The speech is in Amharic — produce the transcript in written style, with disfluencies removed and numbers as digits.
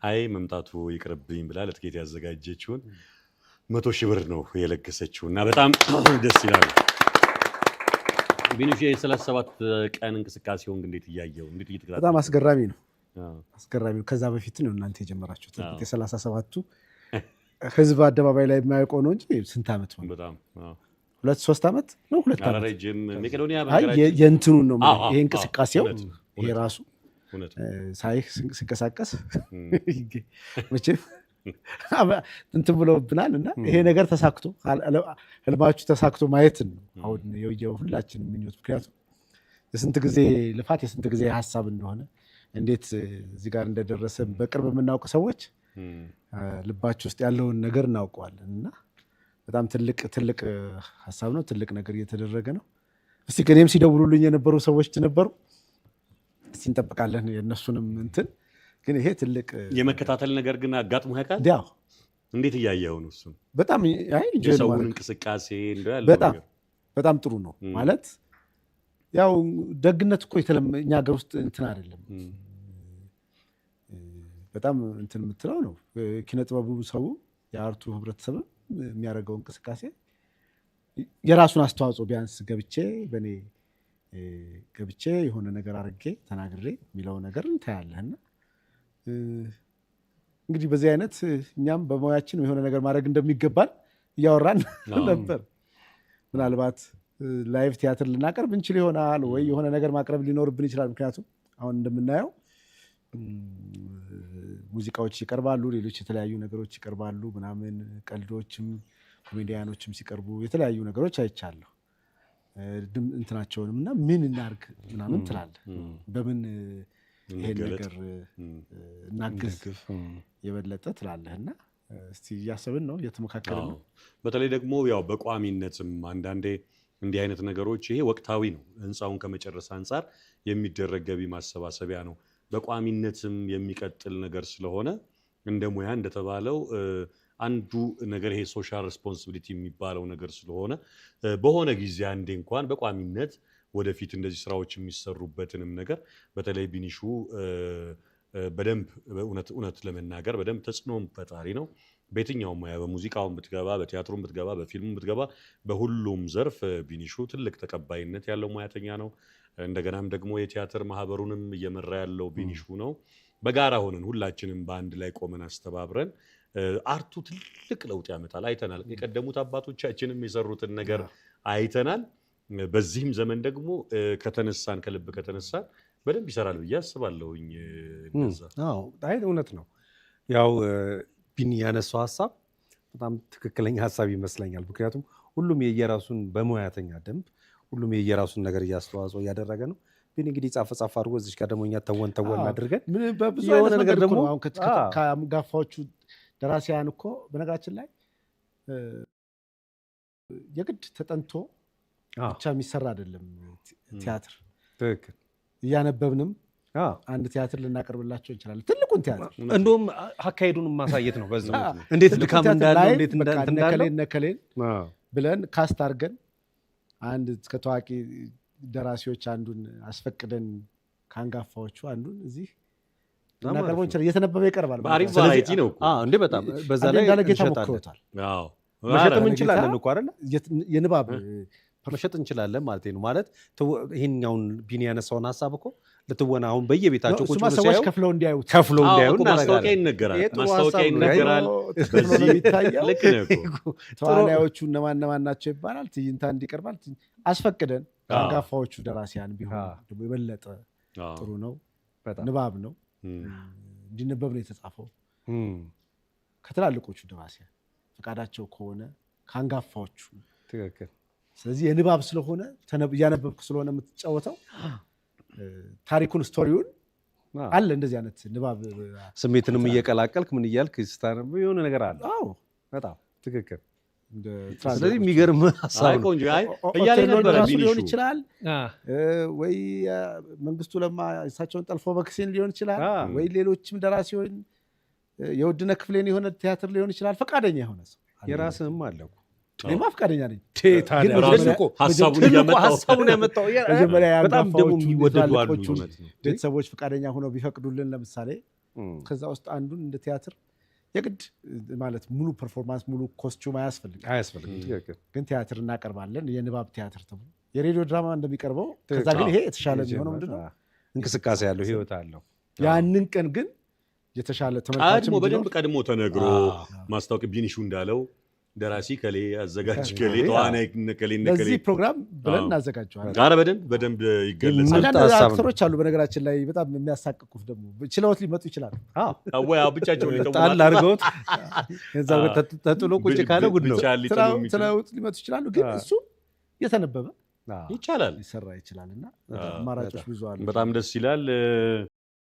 አይ መምጣቱ ይቅርብኝ ብላ ለትኬት ያዘጋጀችውን 100,000 ብር ነው የለገሰችው እና በጣም ደስ ይላል። ቢኒሽ፣ የ37 ቀን እንቅስቃሴውን እንዴት እያየው፣ እንዴት እየተከታተልከው? በጣም አስገራሚ ነው። አስገራሚ ነው። ከዛ በፊት ነው እናንተ የጀመራችሁት። እርግጥ የ37ቱ ህዝብ አደባባይ ላይ የማያውቀው ነው እንጂ ስንት ዓመት ሆነ? በጣም። 2-3 ዓመት ነው። 2 ኧረ ዓመት። ረጅም መቄዶንያ አይ በነገራችን የእንትኑን ነው አዎ፣ አዎ፣ ይሄ እንቅስቃሴው ይሄ ራሱ ሳይህ ስንቀሳቀስ መቼም እንትን ብለውብናል እና ይሄ ነገር ተሳክቶ፣ ህልማችሁ ተሳክቶ ማየት ነው አሁን የሁላችን ምኞት። ምክንያቱም የስንት ጊዜ ልፋት፣ የስንት ጊዜ ሀሳብ እንደሆነ፣ እንዴት እዚህ ጋር እንደደረሰ በቅርብ የምናውቅ ሰዎች ልባችሁ ውስጥ ያለውን ነገር እናውቀዋለን እና በጣም ትልቅ ትልቅ ሀሳብ ነው። ትልቅ ነገር እየተደረገ ነው። እስቲ እኔም ሲደውሉልኝ የነበሩ ሰዎች ነበሩ። እስቲ እንጠብቃለን የእነሱንም እንትን፣ ግን ይሄ ትልቅ የመከታተል ነገር ግን አጋጥሞ ያውቃል? ያው እንዴት እያየኸው ነው እሱን? በጣም አይ enjoy የሰውን ማድረግ እንቅስቃሴ እንደው ያለው በጣም ነገር። በጣም ጥሩ ነው። ማለት ያው ደግነት እኮ እኛ ሀገር ውስጥ እንትን አይደለም፣ በጣም እንትን የምትለው ነው። ኪነ ጥበቡ ሰው የ art ኡ ህብረተሰብ የሚያደርገው እንቅስቃሴ የራሱን አስተዋጽኦ ቢያንስ ገብቼ በእኔ ገብቼ የሆነ ነገር አድርጌ ተናግሬ የሚለው ነገር እንታያለህ እና እንግዲህ በዚህ አይነት እኛም በሙያችን የሆነ ነገር ማድረግ እንደሚገባን እያወራን ነበር። ምናልባት live ቲያትር ልናቀርብ እንችል ይሆናል ወይ የሆነ ነገር ማቅረብ ሊኖርብን ይችላል። ምክንያቱም አሁን እንደምናየው ሙዚቃዎች ይቀርባሉ፣ ሌሎች የተለያዩ ነገሮች ይቀርባሉ፣ ምናምን ቀልዶችም ኮሜዲያኖችም ሲቀርቡ የተለያዩ ነገሮች አይቻለሁ። እንትናቸውንም እና ምን እናርግ ምናምን ትላለህ። በምን ይሄን እንገለጥ። ነገር እናግዝ የበለጠ ትላለህ እና እስቲ እያሰብን ነው፣ እየተመካከርን ነው። በተለይ ደግሞ ያው በቋሚነትም አንዳንዴ እንዲህ አይነት ነገሮች ይሄ ወቅታዊ ነው። ህንፃውን ከመጨረስ አንጻር የሚደረግ ገቢ ማሰባሰቢያ ነው። በቋሚነትም የሚቀጥል ነገር ስለሆነ እንደ ሙያ እንደተባለው አንዱ ነገር ይሄ social responsibility የሚባለው ነገር ስለሆነ በሆነ ጊዜ አንዴ እንኳን በቋሚነት ወደፊት እንደዚህ ስራዎች የሚሰሩበትንም ነገር በተለይ ቢኒሹ በደንብ እውነት እውነት ለመናገር በደንብ ተጽዕኖም ፈጣሪ ነው። በየትኛውም ሙያ በሙዚቃውም ብትገባ፣ በቲያትሩም ብትገባ፣ በፊልሙም ብትገባ፣ በሁሉም ዘርፍ ቢኒሹ ትልቅ ተቀባይነት ያለው ሙያተኛ ነው። እንደገናም ደግሞ የቲያትር ማህበሩንም እየመራ ያለው ቢኒሹ ነው። በጋራ ሆነን ሁላችንም በአንድ ላይ ቆመን አስተባብረን art ኡ ትልቅ ለውጥ ያመጣል። አይተናል። የቀደሙት አባቶቻችንም የሰሩትን ነገር አይተናል። በዚህም ዘመን ደግሞ ከተነሳን፣ ከልብ ከተነሳን በደንብ ይሰራል ብዬ አስባለሁኝ። እንደዛ። አዎ፣ አይ እውነት ነው። ያው ቢኒ ያነሳው ሀሳብ በጣም ትክክለኛ ሀሳብ ይመስለኛል። ምክንያቱም ሁሉም የየራሱን በሙያተኛ ደንብ ሁሉም የየራሱን ነገር እያስተዋጽኦ እያደረገ ነው። ቢኒ እንግዲህ ጻፈ ጻፍ አድርጎ እዚች ጋር ደግሞ እኛ ተወን ተወን አድርገን ምን በብዙ የሆነ አይነት ነገር መንገድ እኮ ደግሞ ነው። አሁን ከአንጋፋዎቹ ደራሲያን እኮ በነገራችን ላይ የግድ ተጠንቶ ብቻ የሚሰራ አይደለም ቲያትር። እያነበብንም አንድ ቲያትር ልናቀርብላቸው እንችላለን። ትልቁን ቲያትር። እንደውም አካሄዱን ማሳየት ነው። በዛው እንዴት ትልቁን ድካም ቲያትር እንዳለው ላይ እንዴት በቃ እንትን እንዳለው እነከሌን እነከሌን ብለን cast አድርገን አንድ ከታዋቂ ደራሲዎች አንዱን አስፈቅደን ከአንጋፋዎቹ አንዱን እዚህ ልናቀርበው እንችላለን። እየተነበበ ይቀርባል። በአሪፍ ማለት ነው። variety ነው እኮ። እንዴ በጣም በዛ አንዴ ላይ እንዳለ ጌታ እንሸጣለን። ሞክሮታል። መሸጥም ኧረ እንችላለን እኮ አይደለ? የንባብ መሸጥ እንችላለን ማለት ነው። ማለት ይሄኛውን ቢኒ ያነሳውን ሀሳብ እኮ ልትወና አሁን በየቤታቸው ቁጭ እሱማ ብሎ ሰዎች ሲያዩ ከፍለው እንዲያዩት ከፍለው እንዲያዩ እኮ ማስታወቂያ እናደርጋለን። ይነገራል። ይሄ ጥሩ ማስታወቂያ ሀሳብ ነው። ይነገራል። ተከፍሎ ነው የሚታየው። ልክ ነህ እኮ። ተዋናዮቹ እነማን እነማን ናቸው ይባላል። ትዕይንት አንድ ይቀርባል። አስፈቅደን አንጋፋዎቹ ደራሲያን ቢሆን ደግሞ የበለጠ ጥሩ ነው። በጣም። ንባብ ነው፣ እንዲነበብ ነው የተጻፈው። ከትላልቆቹ ደራሲያን ፈቃዳቸው ከሆነ ከአንጋፋዎቹ። ስለዚህ የንባብ ስለሆነ እያነበብክ ስለሆነ የምትጫወተው ታሪኩን story ውን አለ እንደዚህ አይነት ንባብ። ስሜትንም እየቀላቀልክ ምን እያልክ ስታነብ የሆነ ነገር አለ። አዎ። በጣም ትክክል። እንደ ስለዚህ ትላልቆቹ የሚገርም ሀሳብ አይ ነው። ቆንጆ፣ አይ እያለ ኦቴሎን ነበረ ራሱ ቢኒሹ። ሊሆን ይችላል ወይ መንግስቱ ለማ እሳቸውን ጠልፎ በክሴን ሊሆን ይችላል ወይ ሌሎችም ደራሲውን የውድነህ ክፍሌን የሆነ ቲያትር ሊሆን ይችላል። ፈቃደኛ የሆነ ሰው አለ። የራስህም አለ እኮ። እኔማ ፈቃደኛ ነኝ። ታዲያ ግን ራሱ ሀሳቡን ትልቁ እያመጣው ሀሳቡን ያመጣው መጀመሪያ በጣም ደግሞ የአንጋፋዎቹ የሚወደዱ አሉ። የትላልቆቹን እውነት ነው። ቤተሰቦች ፈቃደኛ ሆነው ቢፈቅዱልን ለምሳሌ ከዛ ውስጥ አንዱን እንደ ቲያትር የግድ ማለት ሙሉ performance፣ ሙሉ costume አያስፈልግም። አያስፈልግም። ትክክል። ግን ቲያትር እናቀርባለን፣ የንባብ ቲያትር ተብሎ የሬዲዮ ድራማ እንደሚቀርበው። ከዛ ግን ይሄ የተሻለ የሚሆነው ምንድነው? እንቅስቃሴ ያለው፣ ህይወት አለው። ያንን ቀን ግን የተሻለ ተመልካችም ቀድሞ በደንብ እንዲኖር ቀድሞ ተነግሮ ማስታወቂያ ቢኒሹ እንዳለው ደራሲ ከሌ፣ አዘጋጅ ከሌ፣ ተዋናይ እነ ከሌ እነ ከሌ ለዚህ ፕሮግራም ብለን እናዘጋጀዋለን። ኧረ በደንብ በደንብ ይገለጻል። ምርጥ አንዳንድ ሀሳብ ነው። Actor ኦች አሉ በነገራችን ላይ በጣም የሚያሳቅቁት፣ ደግሞ ችለውት ሊመጡ ይችላሉ። ወይ ብቻቸውን ሊተውኑ ጣል አድርገውት ከዛ ተጥሎ ቁጭ ካለ ጉድ ነው። ብቻ ሊጥሉ የሚችሉ ችለውት ሊመጡ ይችላሉ። ግን እሱ የተነበበ ይቻላል። ሊሰራ ይችላል እና አማራጮች ብዙ አሉ። በጣም ደስ ይላል።